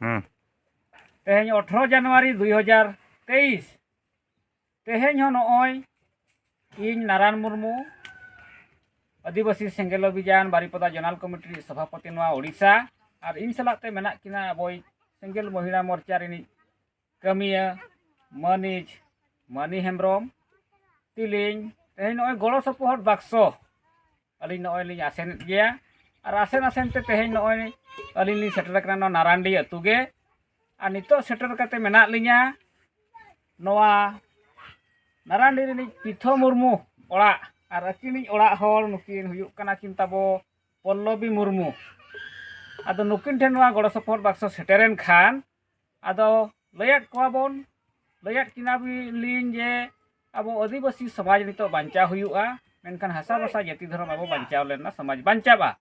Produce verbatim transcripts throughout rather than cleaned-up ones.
ᱦᱩᱸ᱾ ᱛᱮᱦᱮᱧ ᱟᱴᱷᱨᱚ ᱡᱟᱱᱩᱣᱟᱨᱤ ᱫᱩᱭ ᱦᱟᱡᱟᱨ ᱛᱮᱭᱤᱥ᱾ ᱛᱮᱦᱮᱧ ᱦᱚᱸ ᱱᱚᱜᱼᱚᱭ ᱤᱧ ᱱᱟᱨᱟᱱ ᱢᱩᱨᱢᱩ, ᱟᱹᱫᱤᱵᱟᱹᱥᱤ ᱥᱮᱸᱜᱮᱞ ᱚᱵᱷᱤᱡᱟᱱ ᱵᱟᱨᱤᱯᱚᱫᱟ ᱡᱚᱱᱟᱞ ᱠᱚᱢᱤᱴᱤ ᱨᱤᱱᱤᱡ ᱥᱚᱵᱷᱟᱯᱚᱛᱤ ᱱᱚᱣᱟ ᱳᱰᱤᱥᱟ, ᱟᱨ ᱤᱧ ᱥᱟᱞᱟᱜ ᱛᱮ ᱢᱮᱱᱟᱜ ᱠᱤᱱᱟ ᱟᱵᱚᱭᱤᱡ ᱥᱮᱸᱜᱮᱞ ᱢᱚᱦᱤᱞᱟ ᱢᱳᱨᱪᱟ ᱨᱤᱱᱤᱡ ᱠᱟᱹᱢᱤᱭᱟᱹ ᱢᱟᱹᱱᱤᱡ ᱢᱟᱹᱱᱤ ᱦᱮᱢᱵᱨᱚᱢ ᱛᱤᱞᱤᱧ᱾ ᱛᱮᱦᱮᱧ ᱱᱚᱜᱼᱚᱭ ᱜᱚᱲᱚ ᱥᱚᱯᱚᱦᱚᱫ ᱵᱟᱠᱥᱚ ᱟᱹᱞᱤᱧ ᱱᱚᱜᱼᱚᱭ ᱞᱤᱧ ᱟᱥᱮᱱᱮᱫ ᱜᱮᱭᱟ, ᱟᱨ ᱟᱥᱮᱱ ᱟᱥᱮᱱ ᱛᱮ ᱛᱮᱦᱮᱧ ᱱᱚᱜᱼᱚᱭ ᱟᱹᱞᱤᱧ ᱞᱤᱧ ᱥᱮᱴᱮᱨ ᱟᱠᱟᱱᱟ ᱱᱚᱣᱟ ᱱᱟᱨᱟᱱᱰᱤ ᱟᱹᱛᱩ ᱜᱮ᱾ ᱟᱨ ᱱᱤᱛᱚᱜ ᱥᱮᱴᱮᱨ ᱠᱟᱛᱮ ᱢᱮᱱᱟᱜ ᱞᱤᱧᱟ ᱱᱚᱣᱟ ᱱᱟᱨᱟᱱᱰᱤ ᱨᱤᱱᱤᱡ ᱯᱤᱛᱷᱚ ᱢᱩᱨᱢᱩ ᱚᱲᱟᱜ, ᱟᱨ ᱟᱹᱠᱤᱱᱤᱡ ᱚᱲᱟᱜ ᱦᱚᱲ ᱱᱩᱠᱤᱱ ᱦᱩᱭᱩᱜ ᱠᱟᱱᱟ ᱠᱤᱱ ᱛᱟᱵᱚ ᱯᱚᱞᱞᱚᱵᱤ ᱢᱩᱨᱢᱩ᱾ ᱟᱫᱚ ᱱᱩᱠᱤᱱ ᱴᱷᱮᱱ ᱱᱚᱣᱟ ᱜᱚᱲᱚ ᱥᱚᱯᱚᱦᱚᱫ ᱵᱟᱠᱥᱚ ᱥᱮᱴᱮᱨᱮᱱ ᱠᱷᱟᱱ, ᱟᱫᱚ ᱞᱟᱹᱭᱟᱫ ᱠᱚᱣᱟ ᱵᱚᱱ, ᱞᱟᱹᱭᱟᱫ ᱠᱤᱱᱟ ᱞᱤᱧ ᱡᱮ ᱟᱵᱚ ᱟᱹᱫᱤᱵᱟᱹᱥᱤ ᱥᱚᱢᱟᱡᱽ ᱱᱤᱛᱚᱜ ᱵᱟᱧᱪᱟᱣ ᱦᱩᱭᱩᱜᱼᱟ, ᱢᱮᱱᱠᱷᱟᱱ ᱦᱟᱥᱟ ᱵᱷᱟᱥᱟ ᱡᱟᱹᱛᱤ ᱫᱷᱚᱨᱚᱢ ᱟᱵᱚ ᱵᱟᱧᱪᱟᱣ ᱞᱮᱱ ᱥᱚᱢᱟᱡᱽ ᱵᱟᱧᱪᱟᱜᱼᱟ᱾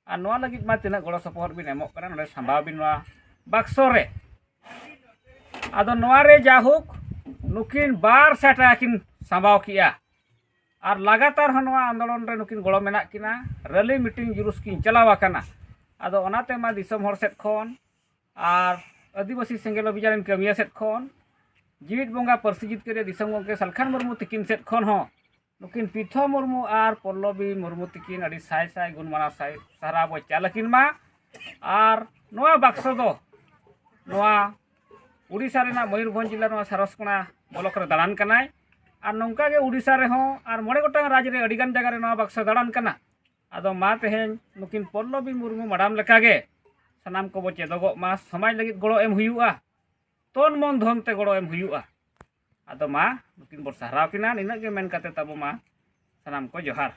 ᱟᱨ ᱱᱚᱣᱟ ᱞᱟᱹᱜᱤᱫ ᱢᱟ ᱛᱤᱱᱟᱹᱜ ᱜᱚᱲᱚ ᱥᱚᱯᱚᱦᱚᱫ ᱵᱤᱱ ᱮᱢᱚᱜ ᱠᱟᱱᱟ, ᱱᱚᱰᱮ ᱥᱟᱢᱵᱟᱣ ᱵᱤᱱ ᱱᱚᱣᱟ ᱵᱟᱠᱥᱚ ᱨᱮ᱾ ᱟᱫᱚ ᱱᱚᱣᱟ ᱨᱮ ᱡᱟᱭᱦᱳᱠ ᱱᱩᱠᱤᱱ ᱵᱟᱨ ᱥᱟᱭ ᱴᱟᱠᱟ ᱠᱤᱱ ᱥᱟᱢᱵᱟᱣ ᱠᱮᱜᱼᱟ, ᱟᱨ ᱞᱟᱜᱟᱛᱟᱨ ᱦᱚᱸ ᱱᱚᱣᱟ ᱟᱱᱫᱳᱞᱚᱱ ᱨᱮ ᱱᱩᱠᱤᱱ ᱜᱚᱲᱚ ᱢᱮᱱᱟᱜ ᱠᱤᱱᱟ, ᱨᱮᱞᱤ ᱢᱤᱴᱤᱝ ᱡᱩᱞᱩᱥ ᱠᱤᱱ ᱪᱟᱞᱟᱣ ᱟᱠᱟᱱᱟ᱾ ᱟᱫᱚ ᱚᱱᱟᱛᱮ ᱢᱟ ᱫᱤᱥᱚᱢ ᱦᱚᱲ ᱥᱮᱫ ᱠᱷᱚᱱ ᱟᱨ ᱟᱹᱫᱤᱵᱟᱹᱥᱤ ᱥᱮᱸᱜᱮᱞ ᱚᱵᱷᱤᱡᱟᱱ ᱨᱮᱱ ᱠᱟᱹᱢᱤᱭᱟᱹ ᱥᱮᱫ ᱠᱷᱚᱱ ᱡᱤᱣᱤᱫ ᱵᱚᱸᱜᱟ ᱯᱟᱹᱨᱥᱤ ᱡᱤᱛᱠᱟᱹᱨᱤᱭᱟᱹ ᱫᱤᱥᱚᱢ ᱜᱚᱢᱠᱮ ᱥᱟᱞᱠᱷᱟᱱ ᱢᱩᱨᱢᱩ ᱛᱤᱠᱤᱱ ᱥᱮᱫ ᱠᱷᱚᱱ ᱦᱚᱸ ᱱᱩᱠᱤᱱ ᱯᱤᱛᱷᱚ ᱢᱩᱨᱢᱩ ᱟᱨ ᱯᱚᱞᱞᱚᱵᱤ ᱢᱩᱨᱢᱩ ᱛᱤᱠᱤᱱ ᱟᱹᱰᱤ ᱥᱟᱭ ᱥᱟᱭ ᱜᱩᱱ ᱢᱟᱱᱟᱣ ᱥᱟᱭ ᱥᱟᱨᱦᱟᱣ ᱵᱚ ᱪᱟᱞ ᱟᱹᱠᱤᱱ ᱢᱟ᱾ ᱟᱨ ᱱᱚᱣᱟ ᱵᱟᱠᱥᱚ ᱫᱚ ᱱᱚᱣᱟ ᱩᱰᱤᱥᱟ ᱨᱮᱱᱟᱜ ᱢᱚᱭᱩᱨᱵᱷᱚᱸᱡᱽ ᱡᱤᱞᱟ ᱱᱚᱣᱟ ᱥᱟᱨᱚᱥᱠᱳᱱᱟ ᱵᱞᱚᱠ ᱨᱮ ᱫᱟᱬᱟᱱ ᱠᱟᱱᱟᱭ᱾ ᱟᱨ ᱱᱚᱝᱠᱟ ᱜᱮ ᱩᱰᱤᱥᱟ ᱨᱮᱦᱚᱸ ᱟᱨ ᱢᱚᱬᱮ ᱜᱚᱴᱟᱝ ᱨᱟᱡᱽ ᱨᱮ ᱟᱹᱰᱤᱜᱟᱱ ᱡᱟᱭᱜᱟ ᱨᱮ ᱱᱚᱣᱟ ᱵᱟᱠᱥᱚ ᱫᱟᱬᱟᱱ ᱠᱟᱱᱟ᱾ ᱟᱫᱚ ᱢᱟ ᱛᱮᱦᱮᱧ ᱱᱩᱠᱤᱱ ᱯᱚᱞᱞᱚᱵᱤ ᱢᱩᱨᱢᱩ ᱢᱟᱰᱟᱢ ᱞᱮᱠᱟᱜᱮ ᱥᱟᱱᱟᱢ ᱠᱚᱵᱚ ᱪᱮᱫᱚᱜᱚᱜ ᱢᱟ, ᱥᱚᱢᱟᱡᱽ ᱞᱟᱹᱜᱤᱫ ᱜᱚᱲᱚ ᱮᱢ ᱦᱩᱭᱩᱜᱼᱟ, ᱛᱚᱱ ᱢᱚᱱ ᱫᱷᱚᱱ ᱛᱮ ᱜᱚᱲᱚ ᱮᱢ ᱦᱩᱭᱩᱜᱼᱟ᱾ ᱟᱫᱚ ᱢᱟ ᱱᱩᱠᱤᱱ ᱵᱚ ᱥᱟᱨᱦᱟᱣ ᱠᱤᱱᱟ, ᱱᱤᱱᱟᱹᱜ ᱜᱮ ᱢᱮᱱ ᱠᱟᱛᱮ ᱛᱟᱵᱚ ᱢᱟ ᱥᱟᱱᱟᱢ ᱠᱚ ᱡᱚᱦᱟᱨ᱾